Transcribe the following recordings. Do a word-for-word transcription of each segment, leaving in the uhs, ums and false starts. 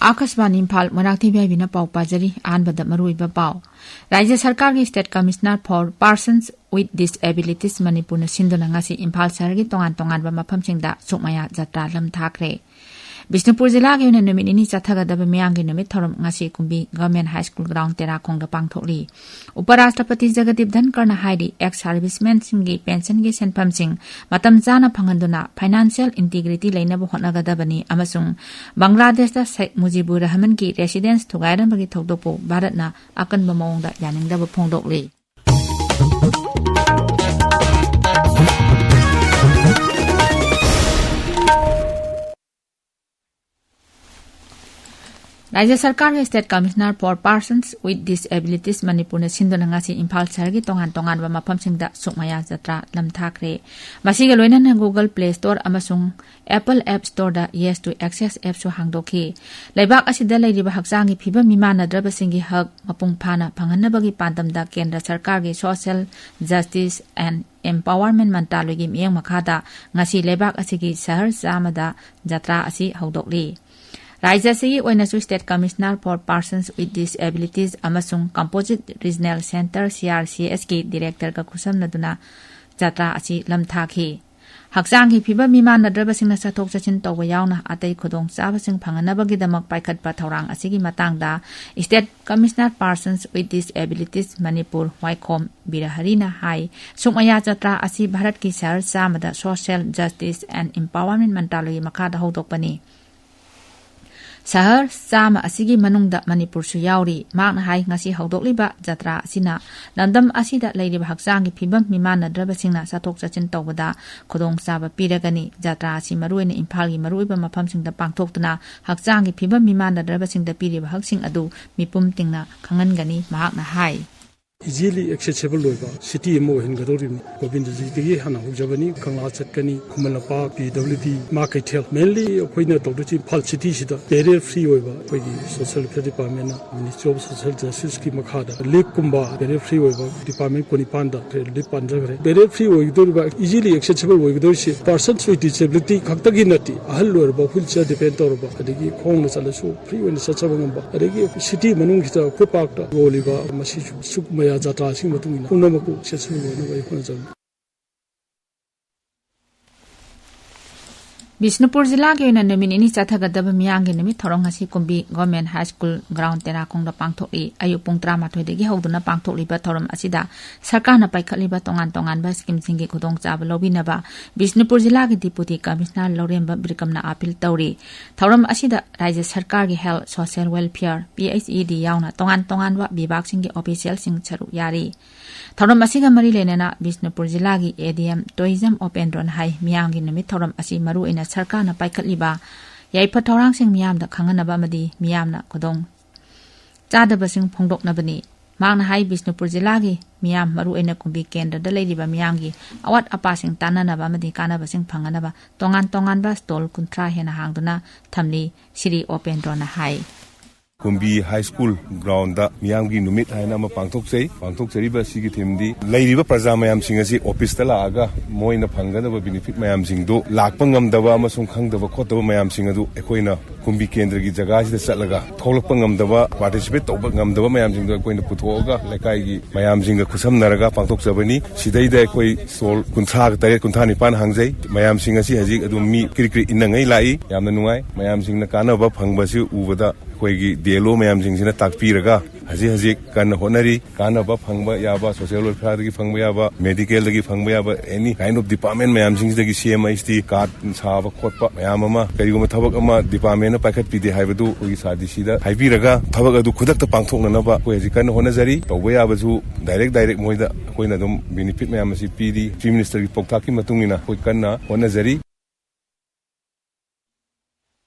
ꯑꯥꯀꯥꯁꯕꯥꯅꯤ ꯏꯝꯐꯥꯜ, ꯃꯣꯏꯔꯥꯡꯊꯦꯝ ꯌꯥꯏꯕꯤꯅ ꯄꯥꯎ ꯄꯥꯖꯔꯤ꯫ ꯑꯍꯥꯟꯕꯗ ꯃꯔꯨꯑꯣꯏꯕ ꯄꯥꯎ꯫ ꯔꯥꯖ꯭ꯌ ꯁꯔꯀꯥꯔꯒꯤ State Commissioner for Persons with Disabilities ꯃꯅꯤꯄꯨꯔꯅ ꯁꯤꯟꯗꯨꯅ ꯉꯁꯤ ꯏꯝꯐꯥꯜ ꯁꯍꯔꯒꯤ ꯇꯣꯉꯥꯟ ꯇꯣꯉꯥꯟꯕ ꯃꯐꯝꯁꯤꯡꯗ ꯁꯨꯛꯃꯌꯥ ꯖꯇ꯭ꯔꯥ ꯂꯝ ꯊꯥꯈ꯭ꯔꯦ꯫ ꯕꯤꯁꯅꯨꯄꯨꯔ ꯖꯤꯂꯥꯒꯤ ꯑꯣꯏꯅ ꯅꯨꯃꯤꯠ ꯅꯤꯅꯤ ꯆꯠꯊꯒꯗꯕ ꯃꯤꯌꯥꯝꯒꯤ ꯅꯨꯃꯤꯠ ꯊꯧꯔꯝ ꯉꯁꯤ ꯀꯨꯝꯕꯤ Government High School Ground ꯇꯦꯔꯥꯈꯣꯡꯗ ꯄꯥꯡꯊꯣꯛꯂꯤ꯫ ꯎꯄꯔꯥꯁꯇ꯭ꯔꯄꯇꯤ ꯖꯒꯗꯤꯞ ꯙꯟꯀꯔꯅ ꯍꯥꯏꯔꯤ, ex servicemenꯁꯤꯡꯒꯤ pensionꯒꯤ ꯁꯦꯟꯐꯝꯁꯤꯡ ꯃꯇꯝ ꯆꯥꯅ ꯐꯪꯍꯟꯗꯨꯅ financial integrity ꯂꯩꯅꯕ ꯍꯣꯠꯅꯒꯗꯕꯅꯤ ꯑꯃꯁꯨꯡ ꯕꯪꯒ꯭ꯂꯥꯗꯦꯁꯇ ꯁꯦꯈ ꯃꯨꯖꯤꯕꯨꯔ ꯔꯍꯃꯟꯒꯤ residence ꯊꯨꯒꯥꯏꯔꯝꯕꯒꯤ ꯊꯧꯗꯣꯛꯄꯨ ꯚꯥꯔꯠꯅ ꯑꯀꯟꯕ ꯃꯑꯣꯡꯗ ꯌꯥꯅꯤꯡꯗꯕ ꯐꯣꯡꯗꯣꯛꯂꯤ꯫ ꯔꯥꯖ꯭ꯌ ꯁꯔꯀꯥꯔꯒꯤ State Commissioner for Persons with Disabilities ꯃꯅꯤꯄꯨꯔꯅ ꯁꯤꯟꯗꯨꯅ ꯉꯁꯤ ꯏꯝꯐꯥꯜ ꯁꯍꯔꯒꯤ ꯇꯣꯉꯥꯟ ꯇꯣꯉꯥꯟꯕ ꯃꯐꯝꯁꯤꯡꯗ ꯁꯨꯛꯃꯌꯥ ꯖꯇ꯭ꯔꯥ ꯂꯝꯊꯥꯈ꯭ꯔꯦ꯫ ꯃꯁꯤꯒ ꯂꯣꯏꯅꯅ Google Play Store ꯑꯃꯁꯨꯡ Apple App Storeꯗ Yes to Access appꯁꯨ ꯍꯥꯡꯗꯣꯛꯈꯤ꯫ ꯂꯩꯕꯥꯛ ꯑꯁꯤꯗ ꯂꯩꯔꯤꯕ ꯍꯛꯆꯥꯡꯒꯤ ꯐꯤꯕꯝ ꯃꯤꯃꯥꯟꯅꯗ꯭ꯔꯕꯁꯤꯡꯒꯤ ꯍꯛ ꯃꯄꯨꯡ ꯐꯥꯅ ꯐꯪꯍꯟꯅꯕꯒꯤ ꯄꯥꯟꯗꯝꯗ ꯀꯦꯟꯗ꯭ꯔ ꯁꯔꯀꯥꯔꯒꯤ Social Justice and Empowerment ꯃꯟꯇ꯭ꯔꯥꯂꯣꯏꯒꯤ ꯃꯤꯠꯌꯦꯡ ꯃꯈꯥꯗ ꯉꯁꯤ ꯂꯩꯕꯥꯛ ꯑꯁꯤꯒꯤ ꯁꯍꯔ ꯆꯥꯝꯃꯗ ꯖꯇ꯭ꯔꯥ ꯑꯁꯤ ꯍꯧꯗꯣꯛꯂꯤ꯫ ꯔꯥꯖ꯭ꯌ ꯑꯁꯤꯒꯤ ꯑꯣꯏꯅꯁꯨ State Commissioner for Persons with Disabilities ꯑꯃꯁꯨꯡ Composite Regional Centre, CRCSꯀꯤ directorꯒ ꯈꯨꯠꯁꯝꯅꯗꯨꯅ ꯖꯇ꯭ꯔꯥ ꯑꯁꯤ ꯂꯝꯊꯥꯈꯤ꯫ ꯍꯛꯆꯥꯡꯒꯤ ꯐꯤꯕꯝ ꯃꯤꯃꯥꯟꯅꯗ꯭ꯔꯕꯁꯤꯡꯅ ꯆꯠꯊꯣꯛ ꯆꯠꯁꯤꯟ ꯇꯧꯕ ꯌꯥꯎꯅ ꯑꯇꯩ ꯈꯨꯗꯣꯡꯆꯥꯕꯁꯤꯡ ꯐꯪꯍꯟꯅꯕꯒꯤꯗꯃꯛ ꯄꯥꯏꯈꯠꯄ ꯊꯧꯔꯥꯡ ꯑꯁꯤꯒꯤ ꯃꯇꯥꯡꯗ State Commissioner Persons with Disabilities Manipur ꯋꯥꯏꯈꯣꯝ ꯕꯤꯔꯍꯔꯤꯅ ꯍꯥꯏ, ꯁꯨꯛꯃꯌꯥ ꯖꯇ꯭ꯔꯥ ꯑꯁꯤ ꯚꯥꯔꯠꯀꯤ ꯁꯍꯔ ꯆꯥꯝꯃꯗ Social Justice and Empowerment ꯃꯟꯇ꯭ꯔꯥꯂꯣꯏꯒꯤ ꯃꯈꯥꯗ ꯍꯧꯗꯣꯛꯄꯅꯤ꯫ ꯁꯍꯔ ꯆꯥꯝꯃ ꯑꯁꯤꯒꯤ ꯃꯅꯨꯡꯗ ꯃꯅꯤꯄꯨꯔꯁꯨ ꯌꯥꯎꯔꯤ꯫ ꯃꯍꯥꯛꯅ ꯍꯥꯏ, ꯉꯁꯤ ꯍꯧꯗꯣꯛꯂꯤꯕ ꯖꯇ꯭ꯔꯥ ꯑꯁꯤꯅ ꯂꯝꯗꯝ ꯑꯁꯤꯗ ꯂꯩꯔꯤꯕ ꯍꯛꯆꯥꯡꯒꯤ ꯐꯤꯕꯝ ꯃꯤꯃꯥꯟꯅꯗ꯭ꯔꯕꯁꯤꯡꯅ ꯆꯠꯊꯣꯛ ꯆꯠꯁꯤꯟ ꯇꯧꯕꯗ ꯈꯨꯗꯣꯡꯆꯥꯕ ꯄꯤꯔꯒꯅꯤ꯫ ꯖꯇ꯭ꯔꯥ ꯑꯁꯤ ꯃꯔꯨꯑꯣꯏꯅ ꯏꯝꯐꯥꯜꯒꯤ ꯃꯔꯨꯑꯣꯏꯕ ꯃꯐꯝꯁꯤꯡꯗ ꯄꯥꯡꯊꯣꯛꯇꯨꯅ ꯍꯛꯆꯥꯡꯒꯤ ꯐꯤꯕꯝ ꯃꯤꯃꯥꯟꯅꯗ꯭ꯔꯕꯁꯤꯡꯗ ꯄꯤꯔꯤꯕ ꯍꯛꯁꯤꯡ ꯑꯗꯨ ꯃꯤꯄꯨꯝ ꯇꯤꯡꯅ ꯈꯪꯍꯟꯒꯅꯤ, ꯃꯍꯥꯛꯅ ꯍꯥꯏ꯫ easily accessible ꯑꯣꯏꯕ city ꯑꯃ ꯑꯣꯏꯍꯟꯒꯗꯧꯔꯤꯕꯅꯤ꯫ ꯒꯣꯕꯤꯟꯗꯖꯤꯗꯒꯤ ꯍꯥꯟꯅ ꯍꯧꯖꯕꯅꯤ꯫ ꯀꯪꯂꯥ ꯆꯠꯀꯅꯤ, Khuman Lampak, P W D, ꯏꯃꯥ ꯀꯩꯊꯦꯜ꯫ Mainly ꯑꯩꯈꯣꯏꯅ ꯇꯧꯗꯣꯏꯁꯤ ꯏꯝꯐꯥꯜ cityꯁꯤꯗ barrier free ꯑꯣꯏꯕ, ꯑꯩꯈꯣꯏꯒꯤ social welfare departmentꯅ Ministry of Social Justiceꯀꯤ ꯃꯈꯥꯗ leafꯀꯨꯝꯕ barrier free ꯑꯣꯏꯕ department ꯀꯨꯟꯅꯤꯄꯥꯟꯗ leaf ꯄꯥꯟꯖꯈ꯭ꯔꯦ꯫ Barrier free ꯑꯣꯏꯒꯗꯧꯔꯤꯕ, easily accessible ꯑꯣꯏꯒꯗꯧꯔꯤꯁꯤ persons with disability ꯈꯛꯇꯒꯤ ꯅꯠꯇꯦ, ꯑꯍꯜ ꯑꯣꯏꯔꯕ, wheelchair depend ꯇꯧꯔꯕ, ꯑꯗꯒꯤ ꯈꯣꯡꯅ ꯆꯠꯂꯁꯨ free ꯑꯣꯏꯅ ꯆꯠꯆꯕ ꯉꯝꯕ, ꯑꯗꯒꯤ city ꯃꯅꯨꯡꯁꯤꯗ footpathꯇ ꯌꯣꯜꯂꯤꯕ, ꯃꯁꯤꯁꯨ ꯁꯨꯛ ꯃꯌꯥ ꯖꯥꯇ꯭ꯔꯥꯁꯤꯒꯤ ꯃꯇꯨꯡ ꯏꯟꯅ ꯄꯨꯝꯅꯃꯛꯄꯨ accessible ꯑꯣꯏꯅꯕ ꯑꯩ ꯍꯣꯠꯅꯖꯕꯅꯤ꯫ ꯕꯤꯁꯅꯨꯄꯨꯔ ꯖꯤꯂꯥꯒꯤ ꯑꯣꯏꯅ ꯅꯨꯃꯤꯠ ꯅꯤꯅꯤ ꯆꯠꯊꯒꯗꯕ ꯃꯤꯌꯥꯝꯒꯤ ꯅꯨꯃꯤꯠ ꯊꯧꯔꯝ ꯉꯁꯤ ꯀꯨꯝꯕꯤ Government High School ground ꯇꯦꯔꯥꯈꯣꯡꯗ ꯄꯥꯡꯊꯣꯛꯂꯤ꯫ ꯑꯌꯨꯛ ꯄꯨꯡ ꯇꯔꯥꯃꯥꯊꯣꯏꯗꯒꯤ ꯍꯧꯗꯨꯅ ꯄꯥꯡꯊꯣꯛꯂꯤꯕ ꯊꯧꯔꯝ ꯑꯁꯤꯗ ꯁꯔꯀꯥꯔꯅ ꯄꯥꯏꯈꯠꯂꯤꯕ ꯇꯣꯉꯥꯟ ꯇꯣꯉꯥꯟꯕ schemeꯁꯤꯡꯒꯤ ꯈꯨꯗꯣꯡꯆꯥꯕ ꯂꯧꯕꯤꯅꯕ ꯕꯤꯁꯅꯨꯄꯨꯔ ꯖꯤꯂꯥꯒꯤ Deputy Commissioner ꯂꯧꯔꯦꯝꯕꯝ ꯕꯤꯀ꯭ꯔꯝꯅ appeal ꯇꯧꯔꯤ꯫ ꯊꯧꯔꯝ ꯑꯁꯤꯗ ꯔꯥꯖ꯭ꯌ ꯁꯔꯀꯥꯔꯒꯤ Health, Social Welfare, P H E D ꯌꯥꯎꯅ ꯇꯣꯉꯥꯟ ꯇꯣꯉꯥꯟꯕ ꯕꯤꯚꯥꯒꯁꯤꯡꯒꯤ officialꯁꯤꯡ ꯁꯔꯨꯛ ꯌꯥꯔꯤ꯫ ꯊꯧꯔꯝ ꯑꯁꯤꯒ ꯃꯔꯤ ꯂꯩꯅꯅ ꯕꯤꯁꯅꯨꯄꯨꯔ ꯖꯤꯂꯥꯒꯤ A D M Tourism ꯎꯄꯦꯟꯗ꯭ꯔꯣꯅ ꯍꯥꯏ, ꯃꯤꯌꯥꯝꯒꯤ ꯅꯨꯃꯤꯠ ꯊꯧꯔꯝ ꯑꯁꯤ ꯃꯔꯨꯑꯣꯏꯅ ꯁꯔꯀꯥꯔꯅ ꯄꯥꯏꯈꯠꯂꯤꯕ ꯌꯥꯏꯐ ꯊꯧꯔꯥꯡꯁꯤꯡ ꯃꯤꯌꯥꯝꯗ ꯈꯪꯍꯟꯅꯕ ꯑꯃꯗꯤ ꯃꯤꯌꯥꯝꯅ ꯈꯨꯗꯣꯡ ꯆꯥꯗꯕꯁꯤꯡ ꯐꯣꯡꯗꯣꯛꯅꯕꯅꯤ꯫ ꯃꯍꯥꯛꯅ ꯍꯥꯏ, ꯕꯤꯁꯅꯨꯄꯨꯔ ꯖꯤꯂꯥꯒꯤ ꯃꯤꯌꯥꯝ, ꯃꯔꯨꯑꯣꯏꯅ ꯀꯨꯝꯕꯤ ꯀꯦꯟꯗ꯭ꯔꯗ ꯂꯩꯔꯤꯕ ꯃꯤꯌꯥꯝꯒꯤ ꯑꯋꯥꯠ ꯑꯄꯥꯁꯤꯡ ꯇꯥꯟꯅꯅꯕ ꯑꯃꯗꯤ ꯀꯥꯟꯅꯕꯁꯤꯡ ꯐꯪꯍꯟꯅꯕ ꯇꯣꯉꯥꯟ ꯇꯣꯉꯥꯟꯕ stall ꯀꯨꯟꯊ꯭ꯔꯥ ꯍꯦꯟꯅ ꯍꯥꯡꯗꯨꯅ ꯊꯝꯂꯤ, ꯁ꯭ꯔꯤ ꯎꯄꯦꯟꯗ꯭ꯔꯣꯅ ꯍꯥꯏ꯫ ꯀꯨꯝꯕꯤ High School groundꯗ ꯃꯤꯌꯥꯝꯒꯤ ꯅꯨꯃꯤꯠ ꯍꯥꯏꯅ ꯑꯃ ꯄꯥꯡꯊꯣꯛꯆꯩ꯫ ꯄꯥꯡꯊꯣꯛꯆꯔꯤꯕ ꯑꯁꯤꯒꯤ themeꯗꯤ ꯂꯩꯔꯤꯕ ꯄ꯭ꯔꯖꯥ ꯃꯌꯥꯝꯁꯤꯡ ꯑꯁꯤ officeꯇ ꯂꯥꯛꯑꯒ ꯃꯣꯏꯅ ꯐꯪꯒꯗꯕ benefit ꯃꯌꯥꯝꯁꯤꯡꯗꯨ ꯂꯥꯛꯄ ꯉꯝꯗꯕ ꯑꯃꯁꯨꯡ ꯈꯪꯗꯕ ꯈꯣꯠꯇꯕ ꯃꯌꯥꯝꯁꯤꯡ ꯑꯗꯨ ꯑꯩꯈꯣꯏꯅ ꯀꯨꯝꯕꯤ ꯀꯦꯟꯗ꯭ꯔꯒꯤ ꯖꯒꯥꯁꯤꯗ ꯆꯠꯂꯒ ꯊꯣꯛꯂꯛꯄ ꯉꯝꯗꯕ, participate ꯇꯧꯕ ꯉꯝꯗꯕ ꯃꯌꯥꯝꯁꯤꯡꯗꯣ ꯑꯩꯈꯣꯏꯅ ꯄꯨꯊꯣꯛꯑꯒ ꯂꯩꯀꯥꯏꯒꯤ ꯃꯌꯥꯝꯁꯤꯡꯒ ꯈꯨꯠꯁꯝꯅꯔꯒ ꯄꯥꯡꯊꯣꯛꯆꯕꯅꯤ꯫ ꯁꯤꯗꯩꯗ ꯑꯩꯈꯣꯏ stall ꯀꯨꯟꯊ꯭ꯔꯥꯒ ꯇꯔꯦꯠ, ꯀꯨꯟꯊ꯭ꯔꯥ ꯅꯤꯄꯥꯟ ꯍꯥꯡꯖꯩ꯫ ꯃꯌꯥꯝꯁꯤꯡ ꯑꯁꯤ ꯍꯧꯖꯤꯛ ꯑꯗꯨꯝ ꯃꯤ ꯀ꯭ꯔꯤꯛ ꯀ꯭ꯔꯤꯛ ꯏꯟꯅꯉꯩ ꯂꯥꯛꯏ꯫ ꯌꯥꯝꯅ ꯅꯨꯡꯉꯥꯏ꯫ ꯃꯌꯥꯝꯁꯤꯡꯅ ꯀꯥꯟꯅꯕ ꯐꯪꯕꯁꯤ ꯎꯕꯗ ꯑꯩꯈꯣꯏꯒꯤ D L O ꯃꯌꯥꯝꯁꯤꯡꯁꯤꯅ ꯇꯥꯛꯄꯤꯔꯒ ꯍꯧꯖꯤꯛ ꯍꯧꯖꯤꯛ ꯀꯟꯅ ꯍꯣꯠꯅꯔꯤ꯫ ꯀꯥꯟꯅꯕ ꯐꯪꯕ ꯌꯥꯕ, social welfareꯗꯒꯤ ꯐꯪꯕ ꯌꯥꯕ, medicalꯗꯒꯤ ꯐꯪꯕ ꯌꯥꯕ, any kind of department ꯃꯌꯥꯝꯁꯤꯡꯁꯤꯗꯒꯤ C M H T card ꯁꯥꯕ ꯈꯣꯠꯄ ꯃꯌꯥꯝ ꯑꯃ, ꯀꯔꯤꯒꯨꯝꯕ ꯊꯕꯛ ꯑꯃ departmentꯅ ꯄꯥꯏꯈꯠꯄꯤꯗꯦ ꯍꯥꯏꯕꯗꯨ ꯑꯩꯈꯣꯏꯒꯤ ꯁꯥꯔ D Cꯗ ꯍꯥꯏꯕꯤꯔꯒ ꯊꯕꯛ ꯑꯗꯨ ꯈꯨꯗꯛꯇ ꯄꯥꯡꯊꯣꯛꯅꯅꯕ ꯑꯩꯈꯣꯏ ꯍꯧꯖꯤꯛ ꯀꯟꯅ ꯍꯣꯠꯅꯖꯔꯤ꯫ ꯇꯧꯕ ꯌꯥꯕꯁꯨ direct direct ꯃꯣꯏꯗ ꯑꯩꯈꯣꯏꯅ ꯑꯗꯨꯝ benefit ꯃꯌꯥꯝ ꯑꯁꯤ ꯄꯤꯔꯤ꯫ Chief Ministerꯒꯤ ꯄꯥꯎꯇꯥꯛꯀꯤ ꯃꯇꯨꯡ ꯏꯟꯅ ꯑꯩꯈꯣꯏ ꯀꯟꯅ ꯍꯣꯠꯅꯖꯔꯤ꯫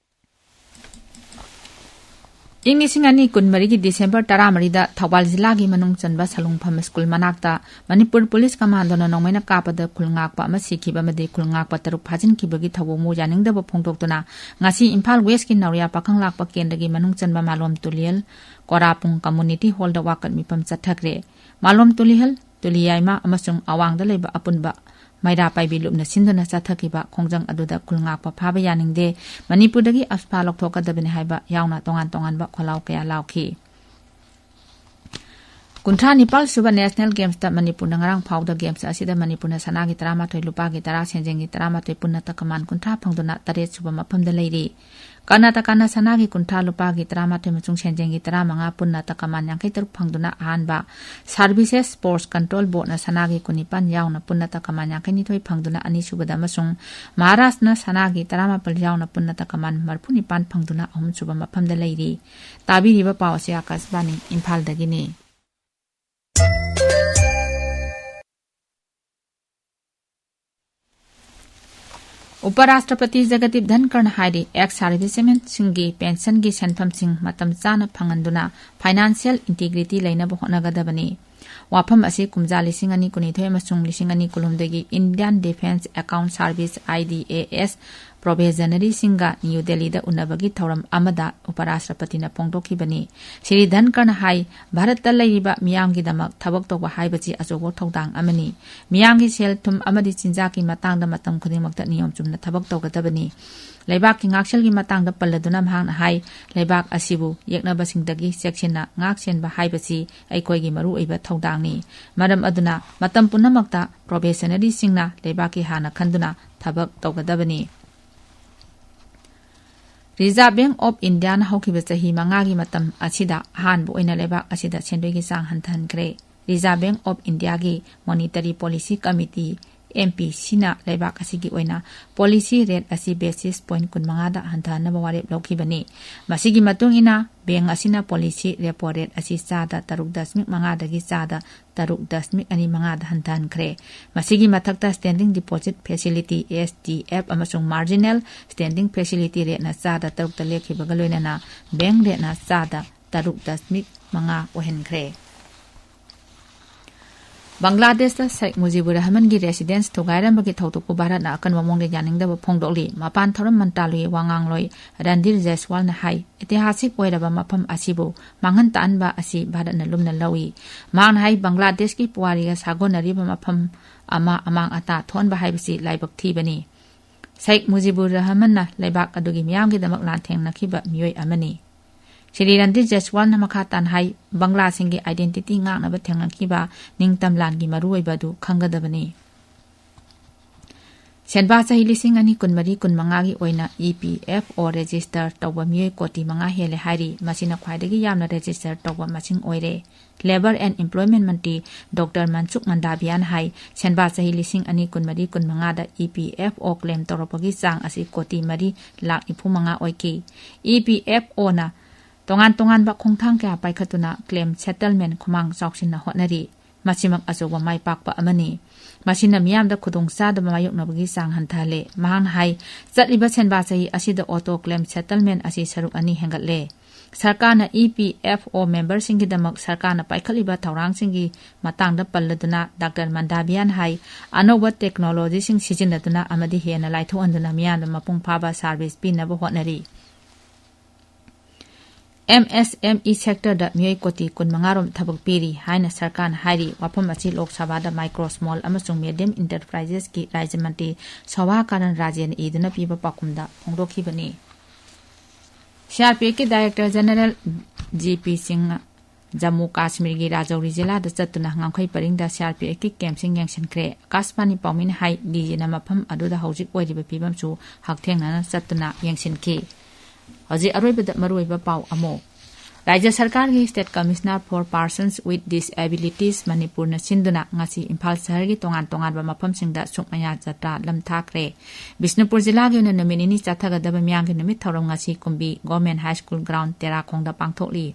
ꯏꯪ ꯂꯤꯁꯤꯡ ꯑꯅꯤ ꯀꯨꯟꯃꯔꯤꯒꯤ ꯗꯤꯁꯦꯝꯕꯔ ꯇꯔꯥꯃꯔꯤꯗ ꯊꯧꯕꯥꯜ ꯖꯤꯂꯥꯒꯤ ꯃꯅꯨꯡ ꯆꯟꯕ ꯁꯂꯨꯡꯐꯝ ꯁ꯭ꯀꯨꯜ ꯃꯅꯥꯛꯇ ꯃꯅꯤꯄꯨꯔ ꯄꯨꯂꯤꯁ ꯀꯃꯥꯟꯗꯣꯅ ꯅꯣꯡꯃꯩꯅ ꯀꯥꯞꯄꯗ ꯈꯨꯜ ꯉꯥꯛꯄ ꯑꯃ ꯁꯤꯈꯤꯕ ꯑꯃꯗꯤ ꯈꯨꯜ ꯉꯥꯛꯄ ꯇꯔꯨꯛ ꯐꯥꯖꯤꯟꯈꯤꯕꯒꯤ ꯊꯧꯑꯣꯡꯕꯨ ꯌꯥꯅꯤꯡꯗꯕ ꯐꯣꯡꯗꯣꯛꯇꯨꯅ ꯉꯁꯤ ꯏꯝꯐꯥꯜ ꯋꯦꯁꯀꯤ ꯅꯧꯔꯤꯌꯥ ꯄꯥꯈꯪꯂꯥꯛꯄ ꯀꯦꯟꯗ꯭ꯔꯒꯤ ꯃꯅꯨꯡ ꯆꯟꯕ ꯃꯥꯂꯣꯝ ꯇꯨꯂꯤꯍꯜ ꯀꯣꯔꯥꯄꯨꯡ ꯀꯝꯃꯨꯅꯤꯇꯤ ꯍꯣꯜꯗ ꯋꯥꯀꯠ ꯃꯤꯐꯝ ꯆꯠꯊꯈ꯭ꯔꯦ꯫ ꯃꯥꯂꯣꯝ ꯇꯨꯂꯤꯍꯜ, ꯇꯨꯂꯤꯌꯥꯏꯃ ꯑꯃꯁꯨꯡ ꯑꯋꯥꯡꯗ ꯂꯩꯕ ꯑꯄꯨꯟꯕ ꯃꯩꯔꯥ ꯄꯥꯏꯕꯤ ꯂꯨꯞꯅ ꯁꯤꯟꯗꯨꯅ ꯆꯠꯊꯈꯤꯕ ꯈꯣꯡꯖꯪ ꯑꯗꯨꯗ ꯈꯨꯜ ꯉꯥꯛꯄ ꯐꯥꯕ ꯌꯥꯅꯤꯡꯗꯦ, ꯃꯅꯤꯄꯨꯔꯗꯒꯤ ꯑꯁꯐꯥ ꯂꯧꯊꯣꯛꯀꯗꯕꯅꯤ ꯍꯥꯏꯕ ꯌꯥꯎꯅ ꯇꯣꯉꯥꯟ ꯇꯣꯉꯥꯟꯕ ꯈꯣꯜꯂꯥꯎ ꯀꯌꯥ ꯂꯥꯎꯈꯤ꯫ ꯀꯨꯟꯊ꯭ꯔꯥ ꯅꯤꯄꯥꯜ ꯁꯨꯕ ꯅꯦꯁꯅꯦꯜ ꯒꯦꯝꯁꯇ ꯃꯅꯤꯄꯨꯔꯅ ꯉꯔꯥꯡ ꯐꯥꯎꯗ ꯒꯦꯝꯁ ꯑꯁꯤꯗ ꯃꯅꯤꯄꯨꯔꯅ ꯁꯅꯥꯒꯤ ꯇꯔꯥꯃꯥꯊꯣꯏ, ꯂꯨꯄꯥꯒꯤ ꯇꯔꯥ, ꯁꯦꯟꯖꯦꯡꯒꯤ ꯇꯔꯥꯃꯥꯊꯣꯏ, ꯄꯨꯟꯅ ꯇꯀꯃꯥꯟ ꯀꯨꯟꯊ꯭ꯔꯥ ꯐꯪꯗꯨꯅ ꯇꯔꯦꯠ ꯁꯨꯕ ꯃꯐꯝꯗ ꯂꯩꯔꯤ꯫ ꯀꯔꯅꯥꯇꯀꯥꯅ ꯁꯅꯥꯒꯤ ꯀꯨꯟꯊ꯭ꯔꯥ, ꯂꯨꯄꯥꯒꯤ ꯇꯔꯥꯃꯥꯊꯣꯏ ꯑꯃꯁꯨꯡ ꯁꯦꯟꯖꯦꯡꯒꯤ ꯇꯔꯥꯃꯉꯥ, ꯄꯨꯟꯅ ꯇꯀꯃꯥꯟ ꯌꯥꯡꯈꯩ ꯇꯔꯨꯛ ꯐꯪꯗꯨꯅ ꯑꯍꯥꯟꯕ, Services Sports Control Boardꯅ ꯁꯅꯥꯒꯤ ꯀꯨꯟꯅꯤꯄꯥꯜ ꯌꯥꯎꯅ ꯄꯨꯟꯅ ꯇꯀꯃꯥꯟ ꯌꯥꯡꯈꯩꯅꯤꯊꯣꯏ ꯐꯪꯗꯨꯅ ꯑꯅꯤꯁꯨꯕꯗ ꯑꯃꯁꯨꯡ ꯃꯍꯥꯔꯥꯁꯇ꯭ꯔꯅ ꯁꯅꯥꯒꯤ ꯇꯔꯥꯃꯥꯄꯜ ꯌꯥꯎꯅ ꯄꯨꯟꯅ ꯇꯀꯃꯥꯟ ꯃꯔꯤꯐꯨꯅꯤꯄꯥꯜ ꯐꯪꯗꯨꯅ ꯑꯍꯨꯝꯁꯨꯕ ꯃꯐꯝꯗ ꯂꯩꯔꯤ꯫ ꯇꯥꯕꯤꯔꯤꯕ ꯄꯥꯎ ꯑꯁꯤ ꯑꯥꯀꯥꯁꯕꯥꯅꯤ ꯏꯝꯐꯥꯜꯗꯒꯤꯅꯤ꯫ ꯎꯄꯔꯥꯁꯇ꯭ꯔꯄꯇꯤ ꯖꯒꯗꯤꯞ ꯙꯟꯀꯔꯅ ꯍꯥꯏꯔꯤ, ꯑꯦꯛꯁ ꯁꯥꯔꯚꯤꯁꯃꯦꯟꯁꯤꯡꯒꯤ ꯄꯦꯟꯁꯟꯒꯤ ꯁꯦꯟꯐꯝꯁꯤꯡ ꯃꯇꯝ ꯆꯥꯅ ꯐꯪꯍꯟꯗꯨꯅ ꯐꯥꯏꯅꯥꯟꯁꯤꯌꯦꯜ ꯏꯟꯇꯤꯒ꯭ꯔꯤꯇꯤ ꯂꯩꯅꯕ ꯍꯣꯠꯅꯒꯗꯕꯅꯤ꯫ ꯋꯥꯐꯝ ꯑꯁꯤ ꯀꯨꯝꯖꯥ ꯂꯤꯁꯤꯡ ꯑꯅꯤ ꯀꯨꯟꯅꯤꯊꯣꯏ ꯑꯃꯁꯨꯡ ꯂꯤꯁꯤꯡ ꯑꯅꯤ ꯀꯨꯟꯍꯨꯝꯗꯣꯏꯒꯤ Indian Defence Account Service, I D A S, ꯄ꯭ꯔꯣꯕꯦꯁꯅꯔꯤꯁꯤꯡꯒ ꯅ꯭ꯌꯨ ꯗꯦꯜꯂꯤꯗ ꯎꯅꯕꯒꯤ ꯊꯧꯔꯝ ꯑꯃꯗ ꯎꯄꯔꯥꯁꯇ꯭ꯔꯄꯇꯤꯅ ꯐꯣꯡꯗꯣꯛꯈꯤꯕꯅꯤ꯫ ꯁ꯭ꯔꯤ ꯙꯟꯀꯔꯅ ꯍꯥꯏ, ꯚꯥꯔꯠꯇ ꯂꯩꯔꯤꯕ ꯃꯤꯌꯥꯝꯒꯤꯗꯃꯛ ꯊꯕꯛ ꯇꯧꯕ ꯍꯥꯏꯕꯁꯤ ꯑꯆꯧꯕ ꯊꯧꯗꯥꯡ ꯑꯃꯅꯤ꯫ ꯃꯤꯌꯥꯝꯒꯤ ꯁꯦꯜ ꯊꯨꯝ ꯑꯃꯗꯤ ꯆꯤꯟꯖꯥꯛꯀꯤ ꯃꯇꯥꯡꯗ ꯃꯇꯝ ꯈꯨꯗꯤꯡꯃꯛꯇ ꯅꯤꯌꯣꯝ ꯆꯨꯝꯅ ꯊꯕꯛ ꯇꯧꯒꯗꯕꯅꯤ꯫ ꯂꯩꯕꯥꯛꯀꯤ ꯉꯥꯛꯁꯦꯜꯒꯤ ꯃꯇꯥꯡꯗ ꯄꯜꯂꯗꯨꯅ ꯃꯍꯥꯛꯅ ꯍꯥꯏ, ꯂꯩꯕꯥꯛ ꯑꯁꯤꯕꯨ ꯌꯦꯛꯅꯕꯁꯤꯡꯗꯒꯤ ꯆꯦꯛꯁꯤꯟꯅ ꯉꯥꯛ ꯁꯦꯟꯕ ꯍꯥꯏꯕꯁꯤ ꯑꯩꯈꯣꯏꯒꯤ ꯃꯔꯨꯑꯣꯏꯕ ꯊꯧꯗꯥꯡꯅꯤ꯫ ꯃꯔꯝ ꯑꯗꯨꯅ ꯃꯇꯝ ꯄꯨꯝꯅꯃꯛꯇ ꯄ꯭ꯔꯣꯕꯦꯁꯅꯔꯤꯁꯤꯡꯅ ꯂꯩꯕꯥꯛꯀꯤ ꯍꯥꯟꯅ ꯈꯟꯗꯨꯅ ꯊꯕꯛ ꯇꯧꯒꯗꯕꯅꯤ꯫ Reserve Bank of Indiaꯅ ꯍꯧꯈꯤꯕ ꯆꯍꯤ ꯃꯉꯥꯒꯤ ꯃꯇꯝ ꯑꯁꯤꯗ ꯑꯍꯥꯟꯕ ꯑꯣꯏꯅ ꯂꯩꯕꯥꯛ ꯑꯁꯤꯗ ꯁꯦꯟꯗꯣꯏꯒꯤ ꯆꯥꯡ ꯍꯟꯊꯍꯟꯈ꯭ꯔꯦ꯫ Reserve Bank of Indiaꯒꯤ Monetary Policy Committee, M P ꯁꯤꯅ ꯂꯩꯕꯥꯛ ꯑꯁꯤꯒꯤ ꯑꯣꯏꯅ policy rate ꯑꯁꯤ basis point ꯀꯨꯟꯃꯉꯥꯗ ꯍꯟꯊꯍꯟꯅꯕ ꯋꯥꯔꯦꯞ ꯂꯧꯈꯤꯕꯅꯤ꯫ ꯃꯁꯤꯒꯤ ꯃꯇꯨꯡ ꯏꯟꯅ bank ꯑꯁꯤꯅ policy repo rate ꯑꯁꯤ ꯆꯥꯗ ꯇꯔꯨꯛ ꯗꯁꯃꯤꯛ ꯃꯉꯥꯗꯒꯤ ꯆꯥꯗ ꯇꯔꯨꯛ ꯗꯁꯃꯤꯛ ꯑꯅꯤ ꯃꯉꯥꯗ ꯍꯟꯊꯍꯟꯈ꯭ꯔꯦ꯫ ꯃꯁꯤꯒꯤ ꯃꯊꯛꯇ standing deposit facility, S D F, ꯑꯃꯁꯨꯡ marginal standing facility rateꯅ ꯆꯥꯗ ꯇꯔꯨꯛꯇ ꯂꯦꯞꯈꯤꯕꯒ ꯂꯣꯏꯅꯅ bank rateꯅ ꯆꯥꯗ ꯇꯔꯨꯛ ꯗꯁꯃꯤꯛ ꯃꯉꯥ ꯑꯣꯏꯍꯟꯈ꯭ꯔꯦ꯫ ꯕꯪꯒ꯭ꯂꯥꯗꯦꯁꯇ ꯁꯦꯈ ꯃꯨꯖꯤꯕꯨꯔ ꯔꯍꯃꯟꯒꯤ residence ꯊꯨꯒꯥꯏꯔꯝꯕꯒꯤ ꯊꯧꯗꯣꯛꯄꯨ ꯚꯥꯔꯠꯅ ꯑꯀꯟꯕ ꯃꯑꯣꯡꯗ ꯌꯥꯅꯤꯡꯗꯕ ꯐꯣꯡꯗꯣꯛꯂꯤ꯫ ꯃꯄꯥꯟ ꯊꯧꯔꯝ ꯃꯟꯇ꯭ꯔꯥꯂꯣꯏꯒꯤ ꯋꯥꯉꯥꯡꯂꯣꯏ ꯔꯟꯙꯤꯔ ꯖꯩꯁꯋꯥꯜꯅ ꯍꯥꯏ, ꯏꯇꯤꯍꯥꯁꯤꯛ ꯑꯣꯏꯔꯕ ꯃꯐꯝ ꯑꯁꯤꯕꯨ ꯃꯥꯡꯍꯟ ꯇꯥꯛꯍꯟꯕ ꯑꯁꯤ ꯚꯥꯔꯠꯅ ꯂꯨꯝꯅ ꯂꯧꯏ꯫ ꯃꯍꯥꯛꯅ ꯍꯥꯏ, ꯕꯪꯒ꯭ꯂꯥꯗꯦꯁꯀꯤ ꯄꯨꯋꯥꯔꯤꯒ ꯁꯥꯒꯣꯟꯅꯔꯤꯕ ꯃꯐꯝ ꯑꯃ ꯑꯃꯥꯡ ꯑꯇꯥ ꯊꯣꯛꯍꯟꯕ ꯍꯥꯏꯕꯁꯤ ꯂꯥꯏꯕꯛ ꯊꯤꯕꯅꯤ꯫ ꯁꯦꯈ ꯃꯨꯖꯤꯕꯨꯔ ꯔꯍꯃꯟꯅ ꯂꯩꯕꯥꯛ ꯑꯗꯨꯒꯤ ꯃꯤꯌꯥꯝꯒꯤꯗꯃꯛ ꯂꯥꯟꯊꯦꯡꯅꯈꯤꯕ ꯃꯤꯑꯣꯏ ꯑꯃꯅꯤ꯫ ꯁ꯭ꯔꯤ ꯔꯟꯙꯤꯔ ꯖꯩꯁꯋꯥꯜꯅ ꯃꯈꯥ ꯇꯥꯅ ꯍꯥꯏ, ꯕꯪꯒ꯭ꯂꯥꯁꯤꯡꯒꯤ identity ꯉꯥꯛꯅꯕ ꯊꯦꯡꯅꯈꯤꯕ ꯅꯤꯡꯇꯝ ꯂꯥꯟꯒꯤ ꯃꯔꯨꯑꯣꯏꯕ ꯑꯗꯨ ꯈꯪꯒꯗꯕꯅꯤ꯫ ꯁꯦꯟꯕꯥ ꯆꯍꯤ ꯂꯤꯁꯤꯡ ꯑꯅꯤ ꯀꯨꯟꯃꯔꯤ ꯀꯨꯟꯃꯉꯥꯒꯤ ꯑꯣꯏꯅ E P F O register ꯇꯧꯕ ꯃꯤꯑꯣꯏ ꯀꯣꯇꯤ ꯃꯉꯥ ꯍꯦꯜꯂꯦ ꯍꯥꯏꯔꯤ꯫ ꯃꯁꯤꯅ ꯈ꯭ꯋꯥꯏꯗꯒꯤ ꯌꯥꯝꯅ register ꯇꯧꯕ ꯃꯁꯤꯡ ꯑꯣꯏꯔꯦ꯫ Labour and Employment Mantri doctor ꯃꯟꯁꯨꯈ ꯃꯟꯗꯥꯕꯤꯌꯥꯅ ꯍꯥꯏ, ꯁꯦꯟꯕꯥ ꯆꯍꯤ ꯂꯤꯁꯤꯡ ꯑꯅꯤ ꯀꯨꯟꯃꯔꯤ ꯀꯨꯟꯃꯉꯥꯗ E P F O claim ꯇꯧꯔꯛꯄꯒꯤ ꯆꯥꯡ ꯑꯁꯤ ꯀꯣꯇꯤ ꯃꯔꯤ ꯂꯥꯈ ꯅꯤꯐꯨ ꯃꯉꯥ ꯑꯣꯏꯈꯤ꯫ E P F Oꯅ ꯇꯣꯉꯥꯟ ꯇꯣꯉꯥꯟꯕ ꯈꯣꯡꯊꯥꯡ ꯀꯌꯥ ꯄꯥꯏꯈꯠꯇꯨꯅ claim settlement ꯈꯨꯃꯥꯡ ꯆꯥꯎꯁꯤꯟꯅ ꯍꯣꯠꯅꯔꯤ꯫ ꯃꯁꯤꯃꯛ ꯑꯆꯧꯕ ꯃꯥꯏ ꯄꯥꯛꯄ ꯑꯃꯅꯤ꯫ ꯃꯁꯤꯅ ꯃꯤꯌꯥꯝꯗ ꯈꯨꯗꯣꯡꯆꯥꯗꯕ ꯃꯥꯌꯣꯛꯅꯕꯒꯤ ꯆꯥꯡ ꯍꯟꯊꯍꯜꯂꯦ꯫ ꯃꯍꯥꯛꯅ ꯍꯥꯏ, ꯆꯠꯂꯤꯕ ꯁꯦꯟꯕꯥ ꯆꯍꯤ ꯑꯁꯤꯗ auto claim settlement ꯑꯁꯤ ꯁꯔꯨꯛ ꯑꯅꯤ ꯍꯦꯟꯒꯠꯂꯦ꯫ ꯁꯔꯀꯥꯔꯅ E P F O memberꯁꯤꯡꯒꯤꯗꯃꯛ ꯁꯔꯀꯥꯔꯅ ꯄꯥꯏꯈꯠꯂꯤꯕ ꯊꯧꯔꯥꯡꯁꯤꯡꯒꯤ ꯃꯇꯥꯡꯗ ꯄꯜꯂꯗꯨꯅ ꯗꯥꯛꯇꯔ ꯃꯟꯗꯥꯕꯤꯌꯥꯟ ꯍꯥꯏ, ꯑꯅꯧꯕ technologyꯁꯤꯡ ꯁꯤꯖꯤꯟꯅꯗꯨꯅ ꯑꯃꯗꯤ ꯍꯦꯟꯅ ꯂꯥꯏꯊꯣꯛꯍꯟꯗꯨꯅ ꯃꯤꯌꯥꯝꯗ ꯃꯄꯨꯡ ꯐꯥꯕ service ꯄꯤꯅꯕ ꯍꯣꯠꯅꯔꯤ꯫ M S M E sectorꯗ ꯃꯤꯑꯣꯏ ꯀꯣꯇꯤ ꯀꯨꯟꯃꯉꯥ ꯔꯣꯝ ꯊꯕꯛ ꯄꯤꯔꯤ ꯍꯥꯏꯅ ꯁꯔꯀꯥꯔꯅ ꯍꯥꯏꯔꯤ꯫ ꯋꯥꯐꯝ ꯑꯁꯤ ꯂꯣꯛ ꯁꯚꯥꯗ micro, small ꯑꯃꯁꯨꯡ medium enterprises ꯀꯤ ꯔꯥꯖ꯭ꯌ ꯃꯟꯇ꯭ꯔꯤ ꯁꯣꯚꯥ ꯀꯥꯔꯟ ꯔꯥꯖꯦꯅ ꯏꯗꯨꯅ ꯄꯤꯕ ꯄꯥꯎꯈꯨꯝꯗ ꯐꯣꯡꯗꯣꯛꯈꯤꯕꯅꯤ꯫ C R P F ꯀꯤ Director General G P ꯁꯤꯡꯅ ꯖꯝꯃꯨ ꯀꯥꯁꯃꯤꯔꯒꯤ ꯔꯥꯖꯧꯔꯤ ꯖꯤꯂꯥꯗ ꯆꯠꯇꯨꯅ ꯉꯝꯈꯩ ꯄꯔꯤꯡꯗ C R P F ꯀꯤ campꯁꯤꯡ ꯌꯦꯡꯁꯤꯟꯈ꯭ꯔꯦ꯫ ꯑꯀꯥꯁꯕꯥꯅꯤ ꯄꯥꯎꯃꯤꯅ ꯍꯥꯏ, D Gꯅ ꯃꯐꯝ ꯑꯗꯨꯗ ꯍꯧꯖꯤꯛ ꯑꯣꯏꯔꯤꯕ ꯐꯤꯕꯝꯁꯨ ꯍꯛꯊꯦꯡꯅꯅ ꯆꯠꯇꯨꯅ ꯌꯦꯡꯁꯤꯟꯈꯤ꯫ ꯍꯧꯖꯤꯛ ꯑꯔꯣꯏꯕꯗ ꯃꯔꯨꯑꯣꯏꯕ ꯄꯥꯎ ꯑꯃꯨꯛ꯫ ꯔꯥꯖ꯭ꯌ ꯁꯔꯀꯥꯔꯒꯤ State Commissioner for Persons with Disabilities ꯃꯅꯤꯄꯨꯔꯅ ꯁꯤꯟꯗꯨꯅ ꯉꯁꯤ ꯏꯝꯐꯥꯜ ꯁꯍꯔꯒꯤ ꯇꯣꯉꯥꯟ ꯇꯣꯉꯥꯟꯕ ꯃꯐꯝꯁꯤꯡꯗ ꯁꯨꯛꯃꯌꯥ ꯖꯇ꯭ꯔꯥ ꯂꯝꯊꯥꯈ꯭ꯔꯦ꯫ ꯕꯤꯁꯅꯨꯄꯨꯔ ꯖꯤꯂꯥꯒꯤ ꯑꯣꯏꯅ ꯅꯨꯃꯤꯠ ꯅꯤꯅꯤ ꯆꯠꯊꯒꯗꯕ ꯃꯤꯌꯥꯝꯒꯤ ꯅꯨꯃꯤꯠ ꯊꯧꯔꯝ ꯉꯁꯤ ꯀꯨꯝꯕꯤ Government High School Ground ꯇꯦꯔꯥꯈꯣꯡꯗ ꯄꯥꯡꯊꯣꯛꯂꯤ꯫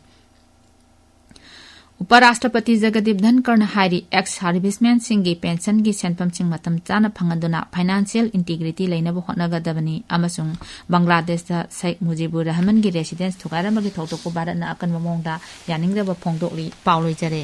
ꯎꯄꯔꯥꯁꯇ꯭ꯔꯄꯇꯤ ꯖꯒꯗꯤꯞ ꯙꯟꯀꯔꯅ ꯍꯥꯏꯔꯤ, ex servicemenꯁꯤꯡꯒꯤ ꯄꯦꯟꯁꯟꯒꯤ ꯁꯦꯟꯐꯝꯁꯤꯡ ꯃꯇꯝ ꯆꯥꯅ ꯐꯪꯍꯟꯗꯨꯅ financial integrity ꯂꯩꯅꯕ ꯍꯣꯠꯅꯒꯗꯕꯅꯤ ꯑꯃꯁꯨꯡ ꯕꯪꯒ꯭ꯂꯥꯗꯦꯁꯇ ꯁꯩꯈ ꯃꯨꯖꯤꯕꯨꯔ ꯔꯍꯃꯟꯒꯤ residence ꯊꯨꯒꯥꯏꯔꯝꯕꯒꯤ ꯊꯧꯗꯣꯛꯄꯨ ꯚꯥꯔꯠꯅ ꯑꯀꯟꯕ ꯃꯑꯣꯡꯗ ꯌꯥꯅꯤꯡꯗꯕ ꯐꯣꯡꯗꯣꯛꯂꯤ꯫ ꯄꯥꯎ ꯂꯣꯏꯖꯔꯦ꯫